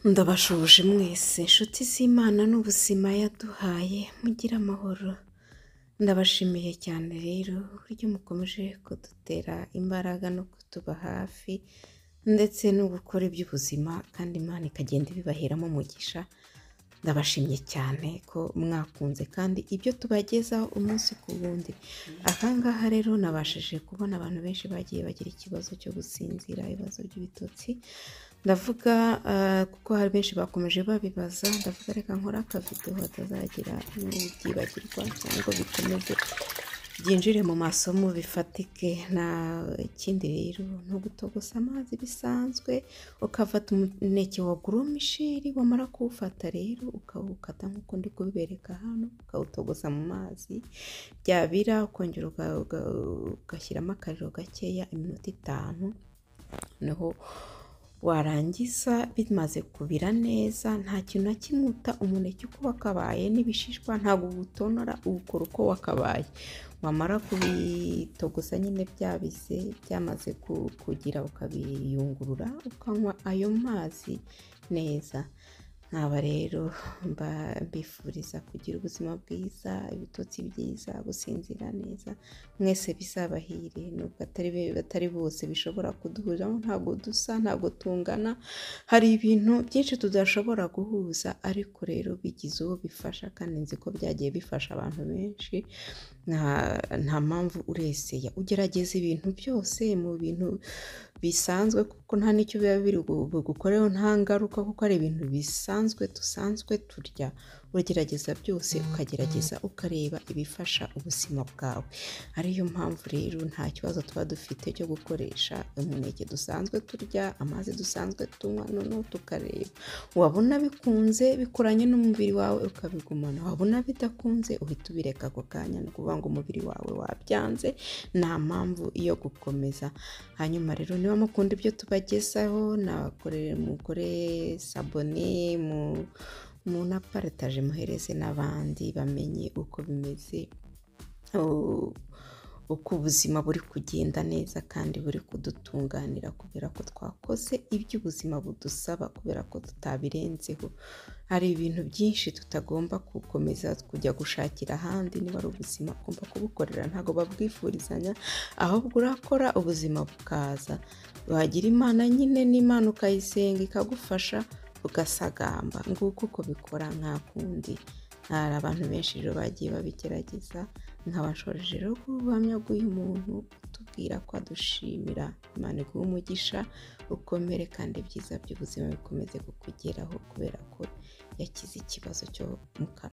Ndabashuhuje mwese inshuti z'Imana n'ubuzima yaduhaye, mugire amahoro. Ndabashimiye cyane rero uburyo mukomeje kudutera imbaraga no kutuba hafi ndetse no gukora iby'ubuzima, kandi Imana ikagenda ibibaheramo umugisha. Ndabashimye cyane ko mwakunze kandi ibyo tubagezaho umunsi ku wundi. Aha ngaha rero nabashije kubona abantu benshi bagiye bagira ikibazo cyo gusinzira, ibibazo by'ibitotsi. Ndavuga kuko hari benshi bakomeje babibaza, ndavuga reka nkore akavidewo hatazagira n'ubyibagirwa cyangwa bikomeze byinjire mu masomo bifatike. Nta kindi rero ni ugutogosa amazi bisanzwe, ukafata umuneke wa goromisheri, wamara kuwufata rero ukawukata nk'uko ndi kubibereka hano, ukawutogosa mu mazi, byabira ukongera ugashyiramo akariro gakeya iminota 5, noneho warangiza bimaze kubira neza, nta kintu na kimwe uta umuneke uko wakabaye n'ibishishwa ntabwo uwutonora, uwukora uko wakabaye. Wamara kubitogosa nyine byabize byamaze kugira, ukabiyungurura ukanywa ayo mazi neza. Nkaba rero mbifuriza kugira ubuzima bwiza, ibitotsi byiza, gusinzira neza, mwese bizabahire. Nubwo atari bose bishobora kuduhuriraho, ntabwo dusa, ntabwo tungana, hari ibintu byinshi tudashobora guhuza, ariko rero bigize uwo bifasha, kandi nzi ko byagiye bifasha abantu benshi. Nta mpamvu ureseya, ugerageza ibintu byose mu bintu bisanzwe, kuko nta n'icyo biba biri bugukoreho, nta ngaruka, kuko ari ibintu bisanzwe dusanzwe turya. Uragerageza byose, ukagerageza ukareba ibifasha ubuzima bwawe. Ariyo mpamvu rero nta kibazo tuba dufite cyo gukoresha umuneke dusanzwe turya, amazi dusanzwe tunywa, noneho tukareba. Wabona bikunze bikoranye n'umubiri wawe ukabigumana, wabona bidakunze uhita ubireka ako kanya, ni ukuvuga ngo umubiri wawe wabyanze, nta mpamvu yo gukomeza. Hanyuma rero niba mukunda ibyo tubagezaho, mukore sabone, munaparitaje, muhereze n'abandi bamenye uko bimeze, uko ubuzima buri kugenda neza kandi buri kudutunganira, kubera ko twakoze ibyo ubuzima budusaba, kubera ko tutabirenzeho. Hari ibintu byinshi tutagomba gukomeza kujya gushakira ahandi. Niba ari ubuzima ugomba kubukorera, ntabwo babwifurizanya, ahubwo urakora ubuzima bukaza. Wagira Imana nyine n'Imana ukayisenga ikagufasha ugasagamba. Nguko uko bikora, nta kundi. Hari abantu benshi rero bagiye babigerageza. Nkabashoje rero ubuhamya bw'uyu muntu utubwira ko adushimira. Imana iguhe umugisha, ukomere kandi ibyiza by'ubuzima bikomeze kukugeraho, kubera ko yakize ikibazo cyo mu kanwa.